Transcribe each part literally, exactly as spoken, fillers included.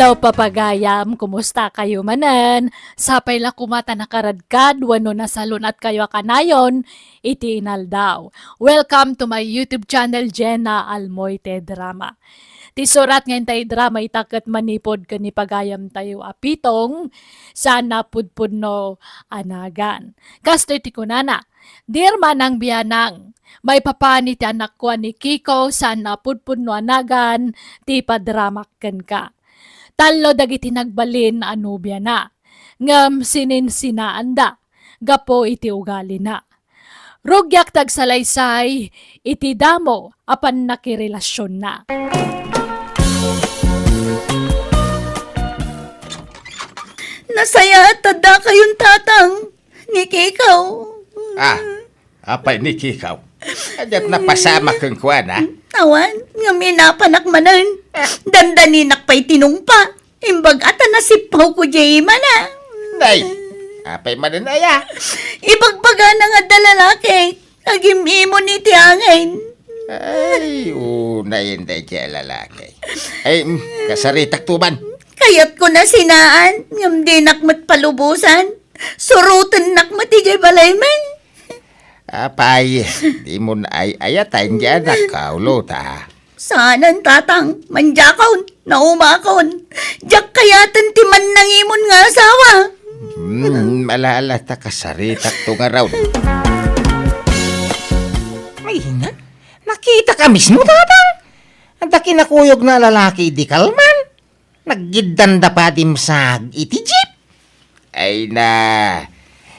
Hello, papagayam! Kumusta kayo manen? Sapay la koma ta nakaradkad wenno nasalun-at kayo a kanayon iti inaldaw. Welcome to my YouTube channel, Jenna Almoite Drama. Ti surat nga intay drama ita ket manipud ken ni pagayam tayo a Pitong, saan a pudpudno a nagan. Kastoy ti kunana, "Dear Manang Bianang, maipapan iti anakko a ni Kiko saan a pudpudno a nagan ti padramak kenka. Tallo dagiti nagbalin a nobiana, ngem sininsinaanda gapu iti ugalina. Rugiak ti agsalaysay iti damo a pannakirelasionna." Nasayaat ta dakayon, Tatang, ni Kikaw. Ah, apay ni Kikaw? Diak napasamak kenkuana. Awan, ngem inapanak manen. Dandaninak pay tinungpa. Imbag a ta nasippawko diay imana. Nay, apay manen aya? Ibagbagana nga adda lalaki, agim-imon iti angin. Ay, unayen daydiay a lalaki. Ay, mm, kasaritakto man. Kayatko na sinaan, ngem dinak met palubosan. Surotennak met idiay balaymi. Apay, dimon ay-ayatan diay anakko, Luta. Saanen, Tatang. Mandiakon, naumakon. Diak kayaten ti mannangimon nga asawa. Hmm, ala-ala ta kasaritakto ngarud. Ay, na, nakitak a mismo, Tatang. Adda kinakuyogna a lalaki idi kalman. Naggiddanda pay a dimsag iti jeep. Ay na,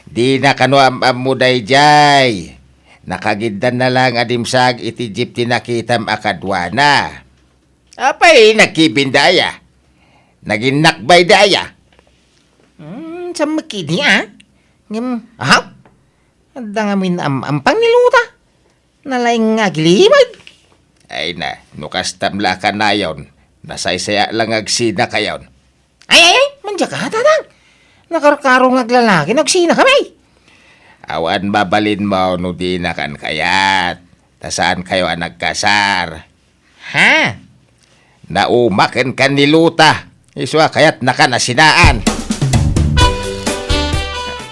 dina kano am-ammo daydiay. Nakagiddanna laeng a dimsag iti jeep ti nakitam a kaduana. Apay, nagkibinda aya? Naginnakbayda aya? Hmm, sammek idi, a? Ngem, aha? Adda ngamin am-ampang ni Luta. Nalaing nga agilimag. Ay na, no kastam la a kanayon, nasaysayaat la nga agsinakayon. Ay, ay, ay, mandiaka, Tatang. Nakarkaro nga aglalaki no agsinakami. Awan mabalinmo no dinakan kayat, ta saankayo a nagkasar. Ha? Naumaken kan ni Luta. Isu a kayatnakan a sinaan.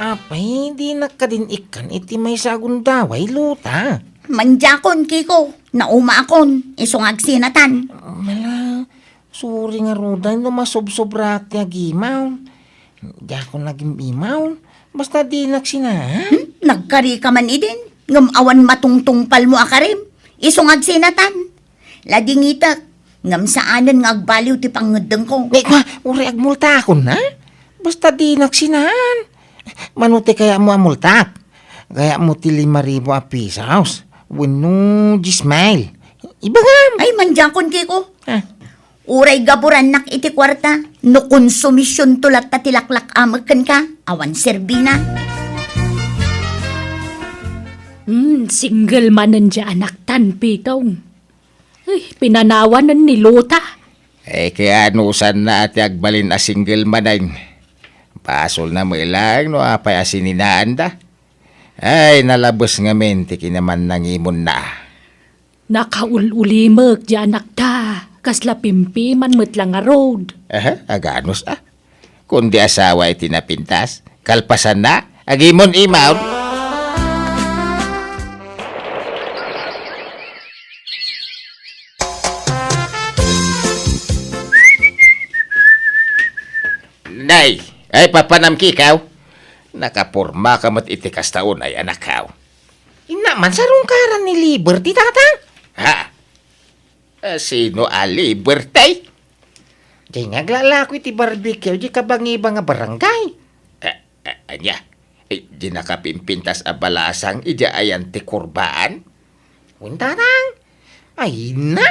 Apay, dinak kadin ikkan iti maysa a gundaway, Luta. Mandiakon, Kiko. Naumakon. Isu nga agsinatan. Mala, sorry ngaruden no masobsobrak ti agimaw. Diakon agim-imaw. Basta dinak sinaan. Hmm? Nagkarika man idin. Ngem awan matungtungpalmo a karim. Isu nga agsinatan. Ladingitek, ngem saanen nga agbaliw ti pangngeddengko. Ni, kua, uray agmultakon, ha? Basta dinak sinaan. Mano ti kayatmo a multak? Kayatmo ti lima ribu a pesos? Wenno dies mil? Ibagam! Ay, mandiakon, Kiko. Ah. Uray gaburannak iti kuarta, no konsumisionto latta ti laklak-amek kenka, awan serbina. Hmm, single manen diay anaktan, Pitong. Ay, pinanawanen ni Luta. Eh, kaya anusanna a ti agbalin a single manen. Basolna met laeng no apay a sininaanda. Ay, nalabes ngamin ti kinamannangimonna. Nakaul-ulimek diay anakta, kasla pimpiman met la ngarud. Aha, aganus a. Kundi asawa iti napintas, kalpasanna, agimon-imon. Nay, ay papanam Kikaw. Nakapormaka met iti kasta unay, anakkaw. Inna man, sarungkaran ni Liberty, Tatang? Ha? Ah, sino a Liberty? Diay nga aglalako iti barbecue, diay kabangiba nga barangay. Ah, ah, ania? Eh, diay nakapimpintas a balasang idiay ayan ti kurbaan? Wen, Tatang. Ay na,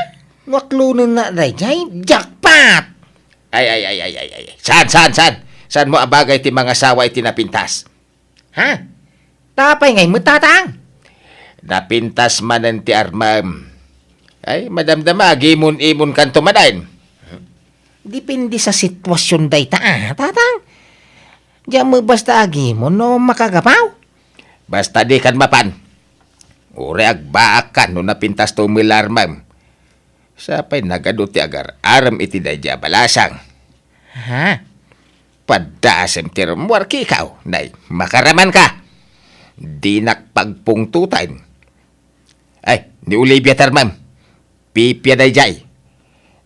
no aklonenna daydiay, jackpot! Ay, ay, ay, ay, ay, ay. Saan, saan, saan? Saanmo a bagay ti mangasawa iti napintas? Ha? Apay ngay met, Tatang? Napintas manen ti armem. Ay, madamdama, agimon-imonkanto manen. Depende sa sitwasion dayta, a, Tatang. Diak met basta agimon no makagapaw. Basta dikan mapan. Uray agbaakkan no napintasto met la armem. Sapay nagadu ti agar-arem iti daydiay a balasang. Ha? Padasem ti rummuar, Kiko. Nay, makaramanka. Dinak pagpungtoten. Ay, ni Olivia ti armem. Pipia daydiay.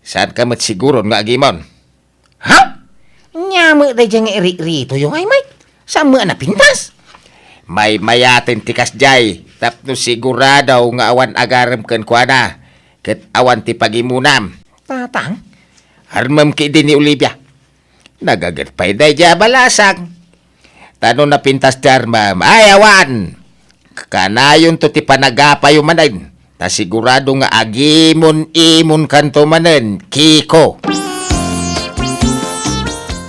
Saanka met siguron nga agimon? Ha? Ania met daydiay nga iriritoyo, ay, Mike? Saan met a napintas? Maymayaten ti kasdiay, tapno sigurado nga awan agarem kenkuana, ket awan ti pagimonam. Tatang? Armem ketdi ni Olivia. Nagaget pay daydiay a balasang. Ta no napintas ti armem, ay awan! Kanayonto ti panagapayo manen, ta sigurado nga agimon-imonkanto manen, Kiko.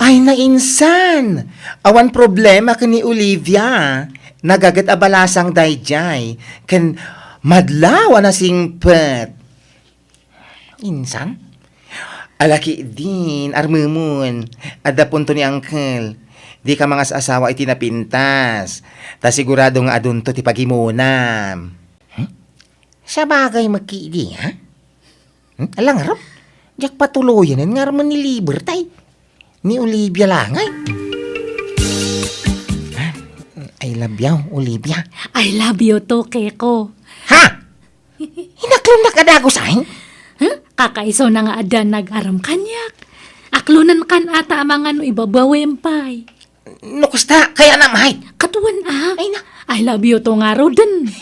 Ay, nainsan! Awan problema ken ni Olivia. Nagaget a balasang daydiay, ken madlaw a nasingpet. Insan? Ala ketdin, armemon, adda punto ni Uncle. Dika mangas-asawa iti napintas, ta sigurado nga adunto ti pagimonam. Hmm? Sabagay met ketdi, ha? Hmm? Ala ngarud, diak patuloyen nga armen ni Libertay. Ni Olivia la ngay. I love you, Olivia. I love you too, Kiko. Ha? Inaklonnak a dagus, ay? Huh? Kakaisuna nga adda nag-arem kaniak. Aklonenkan ata a mangano ibabawem pay. No kasta, kayatna met. Kaduan a. Ay na. I love you too ngaruden.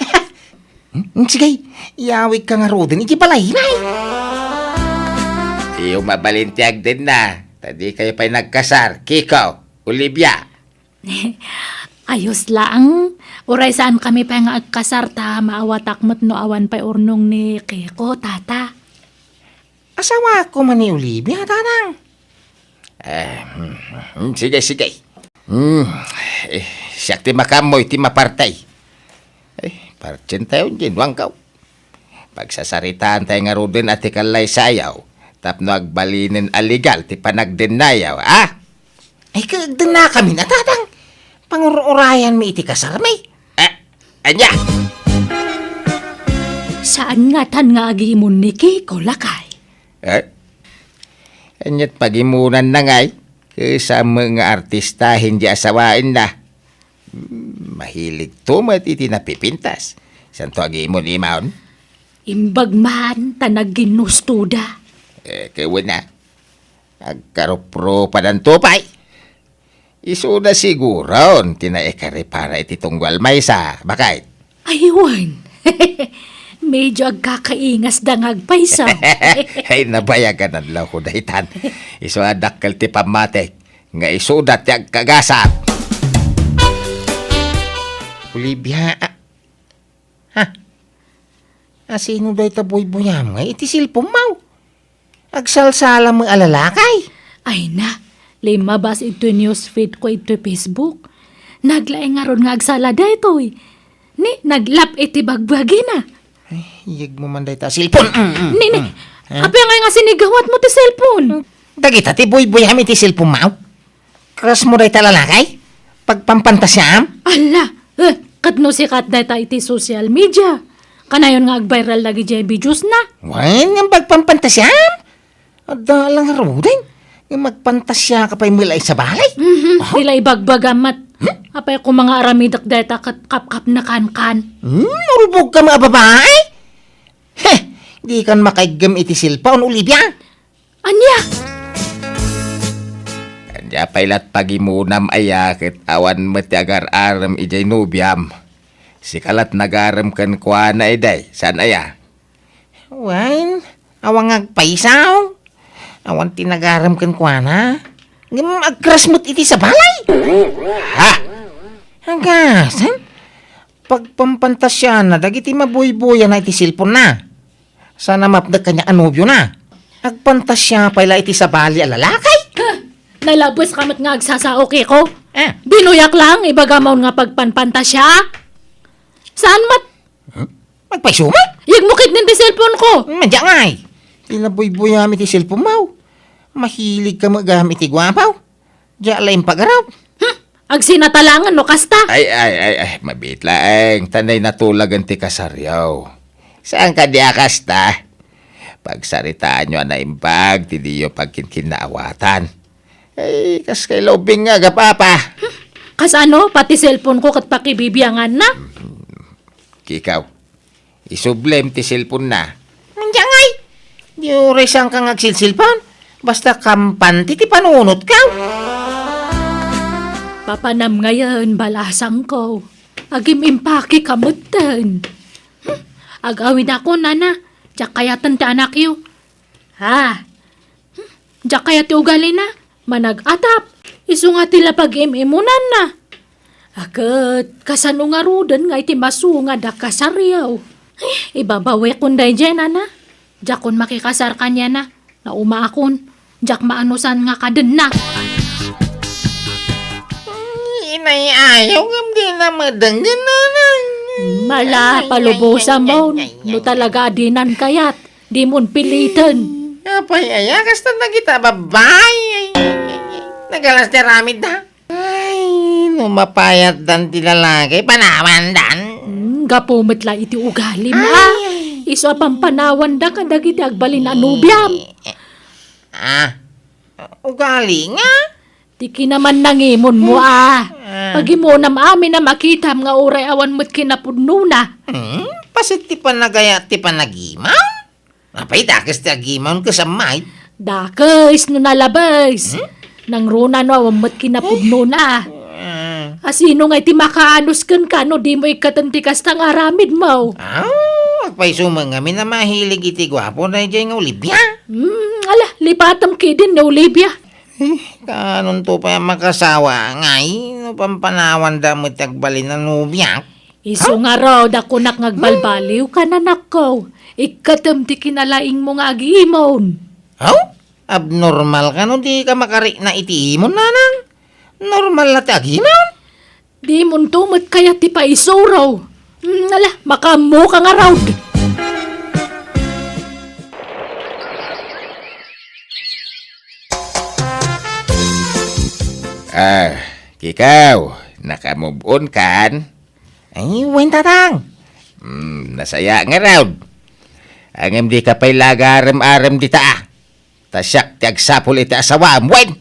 Hmm? Sige, iyawidka ngaruden iti balayna. Iyo mabalin ti agdenna, ta dikayo pay nagkasar, Kiko, Olivia. Ayos laeng. Uray saankami pay nga agkasar ta maawatak met no awan pay urnong ni Kiko, Tata. Asawaak koma ni Olivia, Tatang. Eh, mm, mm, sige, sige. Mm, eh, siak ti makaammo iti maparti. Eh, partientayon diay nuangkaw. Pagsasaritaantayo ngaruden a ti kallaysayaw tapno agbalinen a legal ti panagdennayaw, a? Ay, kagdennakamin a, Tatang. Pangur-urayanmi iti kasarmi. Eh, ania? Saan ngatan nga agimon ni Kiko, lakay? Eh? Ania't pagimonanna ngay? Ket saan met nga artistahen diay asawaenna. Hmm, mahiligto met iti napipintas. Saanto agimon-imon? Imbag man ta nagginnustoda. Eh, ket wen a. Agkaruprupadanto pay. Isuda siguron ti naikaripara iti tunggal maysa, baket. Ay, wen. Medyo agkakaingasda nga agpayso. Ay, nabayagan a loko daytan. Isu a dakkel ti pammatik nga isuda ti agkagasat. Olivia, a-, ha? Asino dayta buybuyam nga iti cellphone-mo? Agsalsala met a lalaki? Ay na, limmabas iti newsfeed ko iti Facebook. Naglaing ngarud nga agsala daytoy. Ni, naglap iti bagbagina. Ay, iyegmo man dayta a cellphone. Mm, mm, Ni, ni, mm. Eh? Apay ngay nga sinigawatmo ti cellphone? Dagita ti buybuyam iti cellphone-mo? Crush-mo dayta a lalaki? Pagpampantasiam? Ala, eh, ket no sikat dayta iti social media, kanayon nga agviral dagidiay videos-na. Wen, nga pagpampantasiam? Adda la ngaruden nga agpantasiaka pay met la iti sabali. Mhm, Aha. Ti la ibagbagam met. Hmm? Apay koma nga aramidek dayta ket kapkapnekankan. Hmm, ulbodka met a babai? Heh, dikan makaiggem iti cellphone, Olivia. Ania? Ania pay la't pagimonam aya ket awan met ti agar-arem idiay nobiam? Sika la't nagarem kenkuana idi, saan aya? Wen, awan nga agpayso. Awan ti nagarem kenkuana. Ngem agcrush met iti sabali. Ha? Agasan, pagpampantasiana dagiti mabuybuyana iti cellphone-na. Saan a mapnek kaniak a nobiona. Agpantasia pay la iti sabali a lalaki. Huh! Nalabeska met nga agsasao, Kiko. Ah. Dinoyak laeng ibagam nga pagpanpantasia. Saan met? Huh? Agpayso met? Iyegmo ketdin ti cellphone-ko. Madiay ngay. Ti la buybuyam iti cellphone-mo. Mahiligka met gayam iti guapo. Diak la impagarup. Hmm, agsinatalangen no kasta. Ay, ay, ay, ay, mabiit laeng, ta nay natulagen ti kasaryo. Saan kadi a kasta? Pagsaritaanyo a naimbag ti diyo pagkinkinnaawatan. Ay, kas kay laubing nga agap-apa. Kasano? Pati cellphone ko ket pakibibianganna? Kikaw, isublem ti cellphone na. Mandiangay! Di uray saan ka nga agsilsilpon. Basta kampante ti panunot ka. Papanam ngayen, balasangko. Agim-impake ka metten. Hmm, ag-awidakon, nana. Diak kayaten ti anakyo. Ha? Hmm, diak kayat ti ugalina. Manag-atap. Isu nga ti la pag-im-imunanna. Aket, kasano ngaruden nga iti masunga da kasaryo? Eh, ibabawekon daydiay, nana. Diakon makikasar kaniana. Naumaakon. Diak maanusan nga kadenna. Inay-ayaw ngem di na madenggen, nanang. Mala, ay, ay, palubosam ay, ay, ay, ay. No talaga a dinan kayat, dimon piliten. Apay aya, kasta dagita babai. Ay, ay, ay, ay. Nagalas ti aramid da. Ay, no mapayatdan ti lalaki, panawandan. Hmm, gapu met la iti ugalim, ay, ha? Ay. Isu a pampanawanda kadagiti agbalin a nobiam. Ah, ugali nga? Ti kinamannangimonmo, ah. Ah. Pagimunam amin a makitam nga uray awan met kinapudnona. Hmm? Paset ti panagayat ti panagimaw? Apay, dakes ti agimaw ket sammay? Dakes no nalabes. Hmm? Nangruna no awan met kinapudnona. Ah. Asino ngay ti makaanus kenka no dimo ikkaten ti kasta nga aramidmo? Ah, agpayso met ngamin a mahilig iti guapo daydiay nga Olivia. Hmm, ala, lipatem ketdin ni Olivia. Eh, kaanonto pay a makasawa ngay no pampanawanda met ti agbalin a nobiak? Isu ngarud a kunak nga agbalbaliw ka, nanakko. Ikkatem ti kinalaingmo nga agimon. Aw? Abnormal ka no di ka makarikna iti imon, nanang. Normal la ti agimon. Dimonto met kayat ti paisuro. Hmm, ala, makaammo ka ngarud. Ah, kikaw, naka-move on kan? Ay, wen, tatang. Hmm, nasaya ngarud. Ngem di ka pay la agarem-arem dita, ah. Ta siak ti agsapul iti asawaam, wen.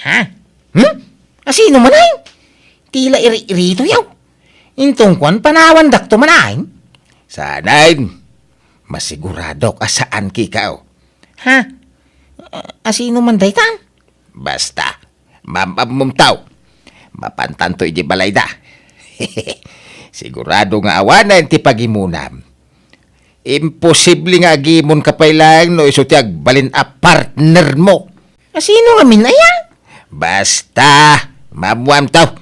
Ha? Hmm? Asino man ay? Ti la iri-iritoyo. Inton kuan, panawandakto man ay? Saanen. Masiguradok a saan, kikaw. Ha? A-, asino man dayta? Basta, maam-ammomto. Mapantanto idiay balayda. Sigurado nga awanen ti pagimonam. Imposible nga agimonka pay laeng no isu ti agbalin a partnermo. Asino ngamin aya? Basta, maammoamto.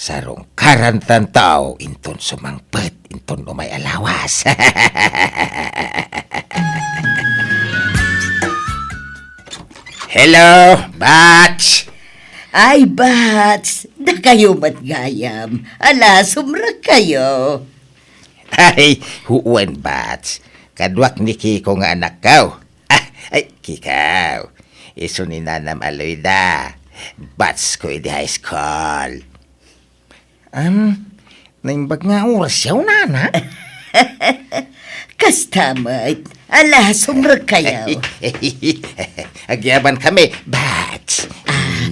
Sarungkarantanto inton sumangpet inton umay a lawas. Hello, Bats! Ay, Bats! Dakayo met gayam. Ala, sumrekkayo. Ay, wen, Bats. Kaduak ni Kiko nga anakko. Ah, ay, Kikaw. Isu ni Nanam a Loida. Batch ko idi high school. Am, naimbag nga orasyo, nana? Kasta met. Ala, sumrekkayo. Agyaban kami, Bats. Ah,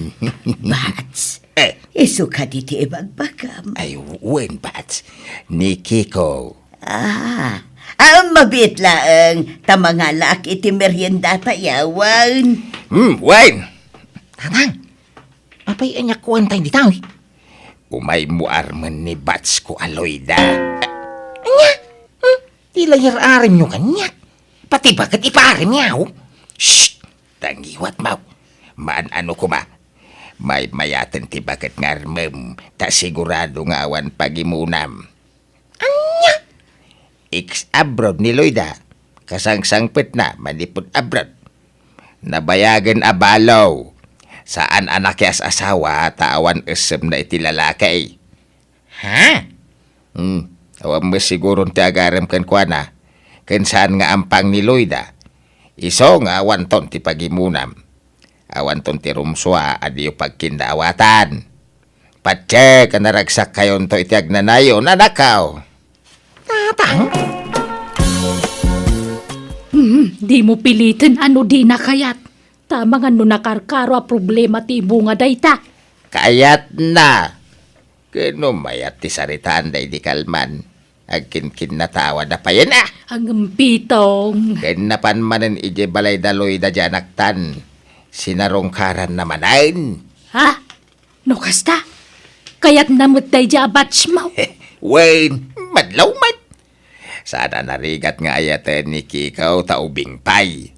Bats. Eh. Isu kadi ti ibagbagam? Ay, wen, Bats. Ni Kiko. Ah, ah, mabiit laeng, ta mangalaak iti meriendata, yawan. Hmm, wen. Tatang, apay ania kuan tayo dita, eh? Umaymo armen ni Bats ko a Loida. Ania? Hmm? Ti layar-arimyo kaniak. Pati baket iparimyo. Shh! Tangiwat mo. Maan-ano koma. Maymayaten ti baket nga armem, ta sigurado nga awan pagimonam. Ania? Ex-abroad ni Loida. Kasangsangpetna manipud abroad. Nabayagen a balo. Saan a nakias-asawa ta awan essemna iti lalaki. Ha? Hmm, awan met siguron ti agarem kenkuana. Ken saan nga ampang ni Loida. Isu nga awanton ti pagimonam. Awanton ti rumsua a diyo pagkinnawatan. Patse ka naragsakkayonto iti agnanayon, anakko. Tatang? Hmm, dimo piliten a no dina kayat. Ta amangan no nakarkaro a problema ti ibunga dayta. Kayatna. Ken no mayat ti saritaan daydi kalman, agkinkinnatawa da payen a. Ang empitong. Ken napan manen idiay balay da Loida di anaktan, sinarungkaranna manen. Ha? No kasta, kayatna met daydi a batch mo. Wen, madlaw met. Saan a narigat nga ayaten ni Kikaw ta ubing pay.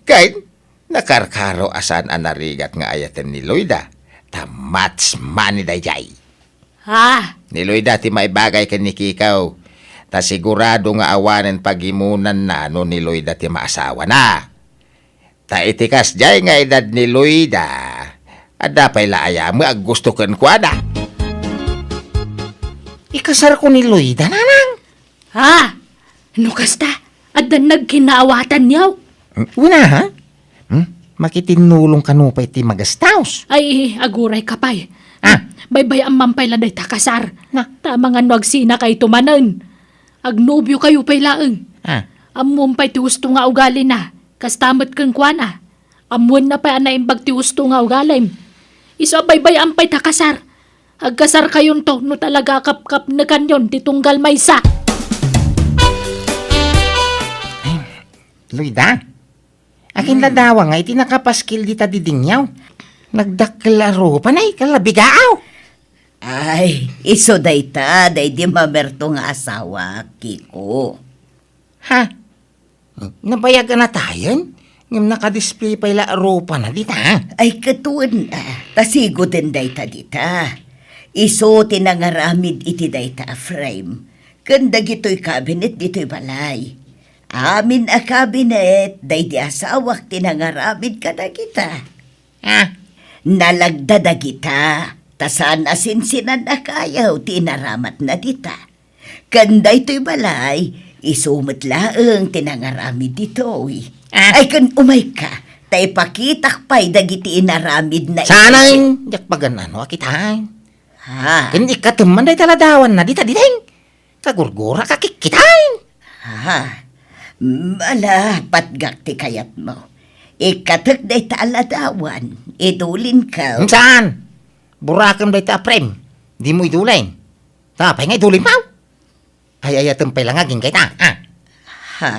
Ken, nakarkaro a saan a narigat nga ayaten ni Loida, ta match money daydiay. Ha? Ni Loida ti maibagay ken ni Kikaw, ta sigurado nga awanen pagimonanna no ni Loida ti maasawana. Ta iti kasdiay nga edad ni Loida, adda pay la aya met a gusto kenkuana. Ikasarko ni Loida, nanang? Ha? No kasta, addan nagkinaawatanyo? Hmm, una, ha? Hmm? Makitinnulong kano pay ti magastaos. Ay, aguray ka pay. Ah. Baybay-am man pay la dayta kasar. Na? Ta amangan no agsinakayto manen. Agnobiokay pay laeng. Ah. Ammom pay ti husto nga ugalina. Kasta met kenkuana. Ammoenna pay a naimbag ti husto nga ugalim. Isu a baybay-am pay ta kasar. Agkasarkayonto no talaga a kapkapnekanyon ti tunggal maysa. Ay, Loida, akin Hmm. ladawa nga iti nakapaskil dita didingyaw. Nagdakkel a rupa, nay, kalabigaaw. Ay, isu dayta, daydi mamerto nga asawa, Kiko. Ha? Nabayag a natayen? Ngem nakadisplay pay la a rupana dita. Ay, ket wen, ah, ta sigoden dayta dita. Isu ti nangaramid iti dayta a frame. Ken dagitoy cabinet ditoy balay. Amin a cabinet, daydi asawak ti nangaramid kadagita. Ah. Nalagda dagita, ta saan a sinsinan a kayo ti inaramatna dita. Ken daytoy balay, isu met laeng ti nangaramid ditoy. Ah. Ay, ken umayka, ta ipakitak pay dagiti inaramidna iti Saan, diak pagan-ano a kitaen. Ha? Ken ikkatem man dayta ladawanna dita diding. Kagurgura ka kikkitaen. Ha? Ala, patgak ti kayatmo. Ikkatek dayta a ladawan, idulinko. Saan? Burakem dayta a frame. Dimo idulin. Ta, apay nga idulin, maw? Ay, ayatem pay la nga agingga ita, ah. Ha?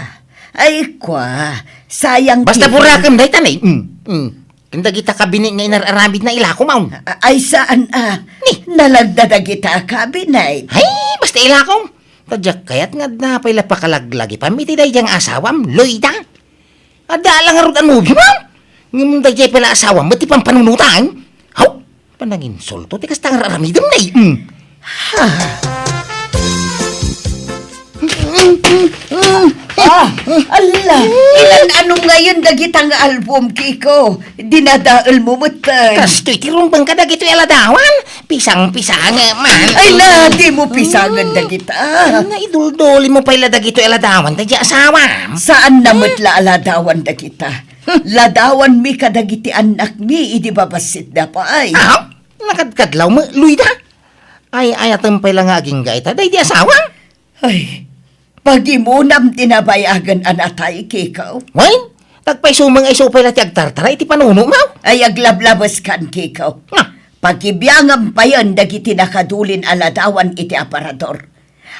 Ay, kwa, sayang Basta ti burakem dayta, ne. Mm, mm. Ken dagita kabinet nga inar-aramidna, ilakom, maw. A-, ay, saan, ah? Ni? Nalagda dagita a kabinet. Ay, basta ilakom. Ta diak kayat nga adda pay la pakalaglagipan iti daydiay nga asawam, Loida. Adda la ngarud a nobio, maw. Ngem daydiay pay la asawam, met ti pampanunotan. Haw! Pananginsulto ti kasta nga aramidem, nay. Mm. Ah, ala, ilan-anom ngayon dagita nga album, Kiko? Dinadaelmo met, eh. Kastoy ti rumbeng kadagitoy a ladawan. Pisang-pisangem man. Ay, la, dimo pisangen dagita. Naiduldulinmo pay la dagitoy a ladawan, daydiay asawam. Saanna met la a ladawan dagita. Ladawanmi kadagiti annakmi idi babassitda pay. Aw, nakadkadlawmo, Loida. Ay, ayatem pay la nga agingga ita, daydi asawam. Ay, pagimonam ti nabayagen a natay, Kiko. Wen, agpayso met nga isu pay la ti agtartara iti panunotmo. Ay, aglablabeskan, Kiko. Nga? Pagibiangam payen dagiti nakadulin a ladawan iti aparador.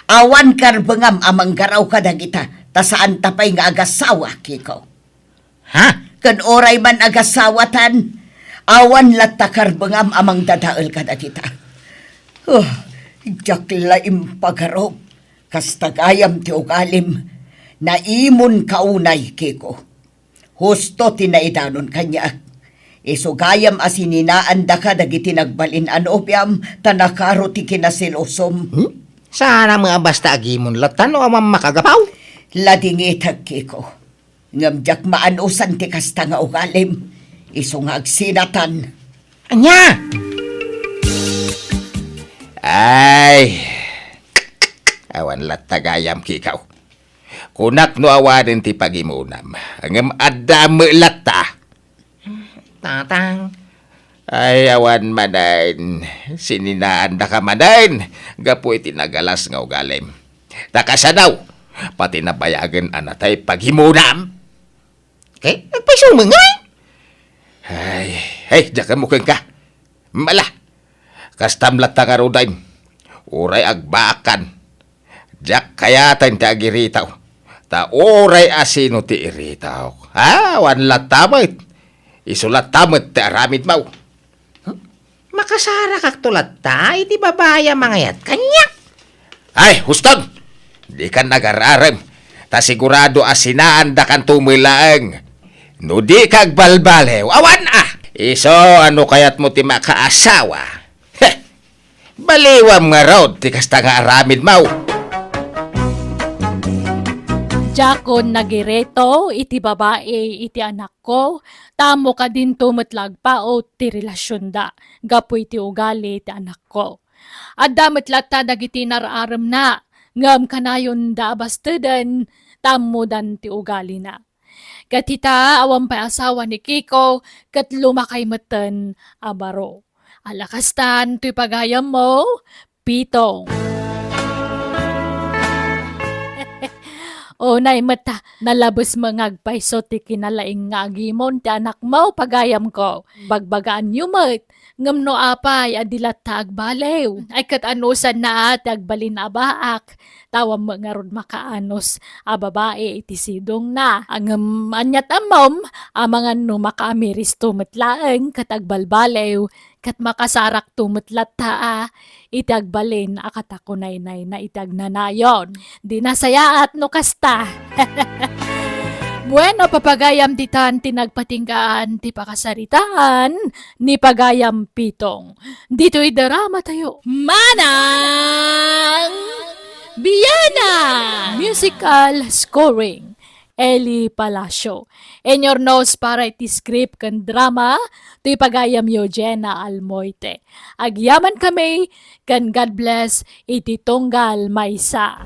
Awan karbengam a manggaraw kadagita, ta saanta pay nga agasawa, Kiko. Ha? Ken uray man agasawatan, awan latta karbengam a mangdadael kadagita. Oh, diak la impagarup. Kasta gayam ti ugalim. Naimonka unay, Kiko. Husto ti naidanon kaniak. Isu gayam a sininaandaka dagiti nagbalin a nobiam, ta nakaro ti kinasilosom. Hmm? Saan a met a basta agimon latta no awan makagapaw? Ladingitek, Kiko. Ngem diak maanusan ti kasta nga ugalim. Isu nga agsinatan. Ania? Ay, awan latta gayam, Kiko. Kunak no awanen ti pagimonam, ngem adda met latta. Tatang. Ay, awan manen. Sininaandaka manen gapu iti nagalas nga ugalim. Ta kasano, pati nabayagen a natay pagimonam. Ket agpayso met ngay? Ay, ay, diak ammo kenka. Mala, kastam latta ngaruden. Uray agbaakan. Diak kayaten ti agiritaw. Ta uray asino ti iritaw. Ha? Awan latta met. Isu latta met ti aramidmo. Makasarakakto latta iti babai a mangayat kaniak. Ay, hustog! Dikan agar-arem, ta sigurado a sinaandakanto met laeng. No dika agbalbaliw, awan a! Isu, no kayatmo ti makaasawa. Heh! Baliwam ngarud ti kasta nga aramidmo. Diakon nagiritaw iti babai iti anakko, ta ammok a dinto met la agpaut ti relasionda gapu iti ugali ti anakko. Adda met latta dagiti nar-aremna, ngem kanayonda a basteden ta ammodan ti ugalina. Ket ita, awan pay asawa ni Kiko, ket lumakay metten a baro. Ala kastan toy pagayammo, Pitong. Unay met, nalabes met nga agpayso ti kinalaing nga agimon ti anakmo, pagayamko. Bagbagaanyo met, ngem no apay a di latta agbaliw, ay ket anusanna a ti agbalin a baak, ta awan met ngarud makaanus a babai iti sidongna. Ngem aniat ammom, amangan no makaamiristo met laeng ket agbalbaliw, ket makasarakto met latta a iti agbalin a katakunaynayna iti agnanayon. Di nasayaat no kasta. Bueno, papagayam ditan ti nagpatinggaan ti pakasaritaan ni Pagayam Pitong. Ditoy drama tayo. Manang Biana! Musical scoring, Eli Palacio. Inurnos para iti script ken drama, ti pagayamyo, Jenna Almoite. Agyaman kami, ken God bless iti tunggal maysa.